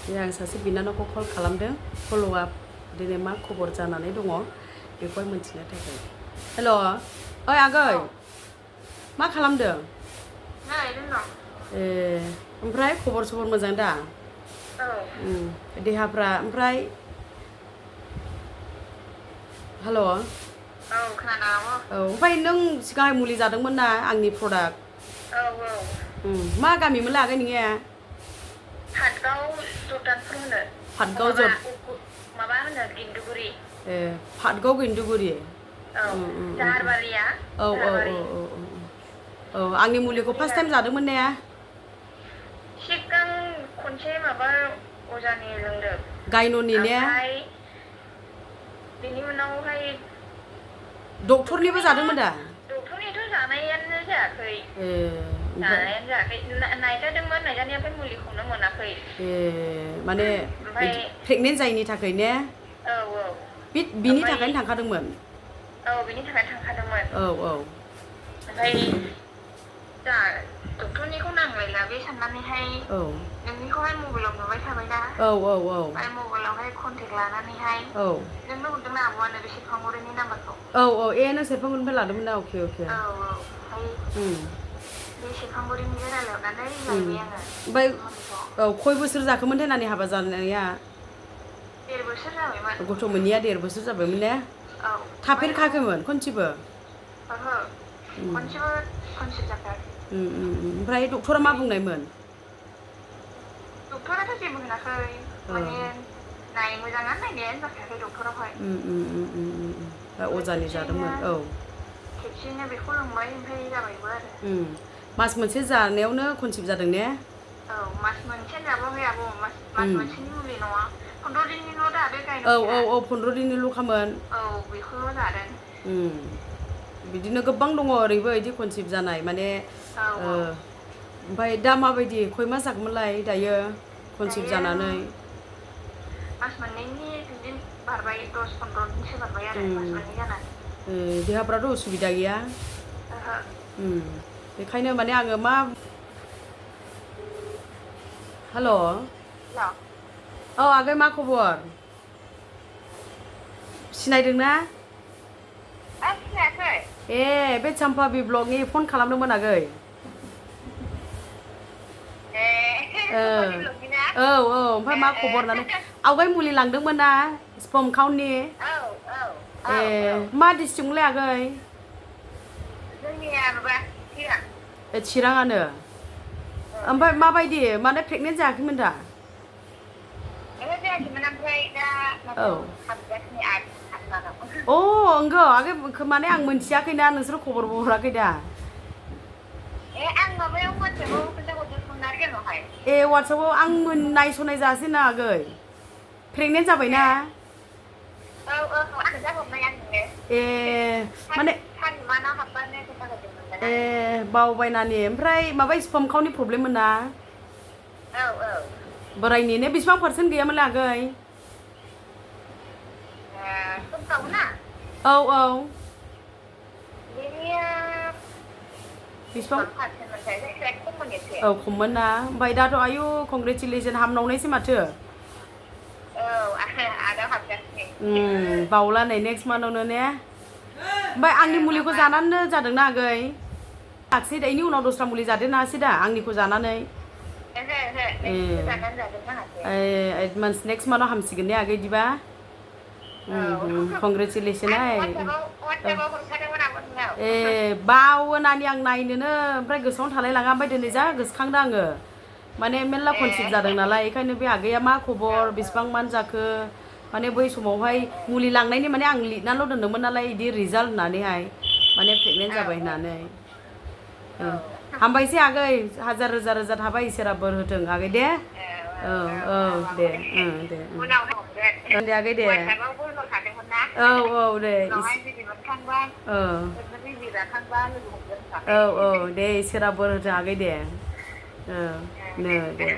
आं सासे बिनानावखौ कल खालामदों फल' आप दिनै मा खबर जानानै दङ बेखौहाय मिन्थिनो थाखाय हेल' ओइ आगै मा खालामदों ए ओमफ्राय खबर सबर मोजां दा देहाफ्रा ओमफ्राय हेल' औ ओमफ्राय नों सिगां मुलि जादोंमोन ना आंनि प्रडाक्ट मा गामिमोनलाय आगै नोंनिया फाटगाव माबा होनो गिन्दुगुरि ए फाटगाव गिन्दुगुरि जाहारबारिया औ आंनि मुलिखौ फार्स्ट टाइम जादोंमोन ने सिगां खनसे माबा अजानि लोंदों गायन'नि ने बेनि उनावहाय डक्टरनिबो जादोंमोन दा डक्टरनिथ' जानायानो जायाखै जानायानो जायाखै नायजादोंमोन नायजानाया ओमफ्राय मुलिखौनो मोनाखै माने प्रेगनेन्ट जायैनि थाखाय ने बिनि थाखायनो थांखादोंमोन बिनि थाखायनो थांखादोंमोन ओमफ्राय दा डक्टरनिखौ नांलायला बे साननानैहाय नोंनिखौहाय मबाइलाव नुबाय थाबायना ओमफ्राय मबाइलावहाय कन्टेक्ट लानानैहाय नोंनो हरदोंना आब'आनो बे सेरफांगुरिनि नाम्बारखौ नों सेरफांगुरिनिफ्राय लादोंमोन ना अके ओमफ्राय बे सेरफांगुरिनिजों रायलायहरनानै लायबाय आङो ओमफ्राय खय बोसोर जाखोमोन होननानै हाबा जानाया 1.5 बोसोर जाबायमोन गथ' मोनैया 1.5 बोसोर जाबायमोन ने थाफेरखायाखैमोन खनसेबो खनसेबो कनसिभ जाखायाखै ओमफ्राय डक्टरा मा बुंनायमोन डक्टराथ' जेबो होनाखै माने मोजाङानो नायनायानो जाखायाखै डक्टरावहाय अजानि जादोंमोन खेबसेयैनो बेखौ लोंबाय ओमफ्राय जाबायबो आरो मास मोनसे जानायावनो कनसिभ जादों ने मास मोनसेयानो जाबावाखै आब' मास मोनसेनि मुलि नङा 15 दिननिल' दा बे 15 दिननिल'खामोन बेखौल' जादों बिदिनो गोबां दङ ओरैबो बिदि कनसिभ जानाय माने ओमफ्राय दा माबायदि खय मास जागौमोनलाय दायो कनसिभ जानानै मास मोननैनि बिदिनो बारबाय 10-15 दिनसो बारबाय आरो मास मोननै जानानै देहाफ्राथ' उसुबिदा गैया बेखायनो माने आङो मा हेल' आगै मा खबर सिनायदोंना सिनायाखै बे चाम्पाबि ब्लगनि फन खालामदोंमोन आगै ओमफ्राय मा खबर होननानै आवगाय मुलि लांदोंमोन ना स्पर्म काउन्टनि मा डिस्ट्रिक्टमोनलाय आगै जोंनिया माबा चिरां चिराङानो ओमफ्राय माबायदि माने प्रेगनेन्ट जायाखैमोन दा जायाखैमोन ओमफ्राय दा हाबगासिनो ओंगौ आगै माने आं मोनथियाखैना नोंसोर खबरबो हराखै दा आं माबायाव वाट्सएपाव खोन्थाहरदोंमोन आरो गेल'हाय वाट्सएपाव आं नायस'नाय जायासै ना आगै प्रेगनेन्ट जाबायना माने बावबायनानि ओमफ्राय माबा स्पर्म काउन्टनि प्रब्लेममोन ना बोरायनि बेसेबां पार्सेन्ट गैयामोनलाय आगै बेसेबां खममोन ना ओमफ्राय दाथ' आयु कंग्रेचुलेसन हामनावनायसै माथो बावला नै नेक्स्ट मान्थावनो ने ओमफ्राय आंनि मुलिखौ जानानैनो जादोंना आगै जायाखिसै दा बेनि उनाव दस्रा मुलि जादेरनो हायासै दा आंनिखौ जानानै एडभान्स नेक्स्ट मान्थाव हामसिगोन ने आगै बिदिबा कंग्रेचुलेसन बावो नानि आं नायनोनो ओमफ्राय गोसोआवनो थालायलाङा ओमफ्राय दिनै जा गोसोखांदों आङो माने मेरला कनसिभ जादों नालाय बेखायनो बे आगैया मा खबर बेसेबां मान जाखो माने बै समावहाय मुलि लांनायनि माने आं लिरनानैल' दोनदोंमोन नालाय बिदि रिजाल्ट होननानैहाय माने प्रेगनेन्ट जाबाय होननानै हामबायसै आगै हाजार रोजा रोजा थाबाय इसोरा बोर होथों आगै दे दे आगै दे दे इसोरा बोर होथों आगै दे दे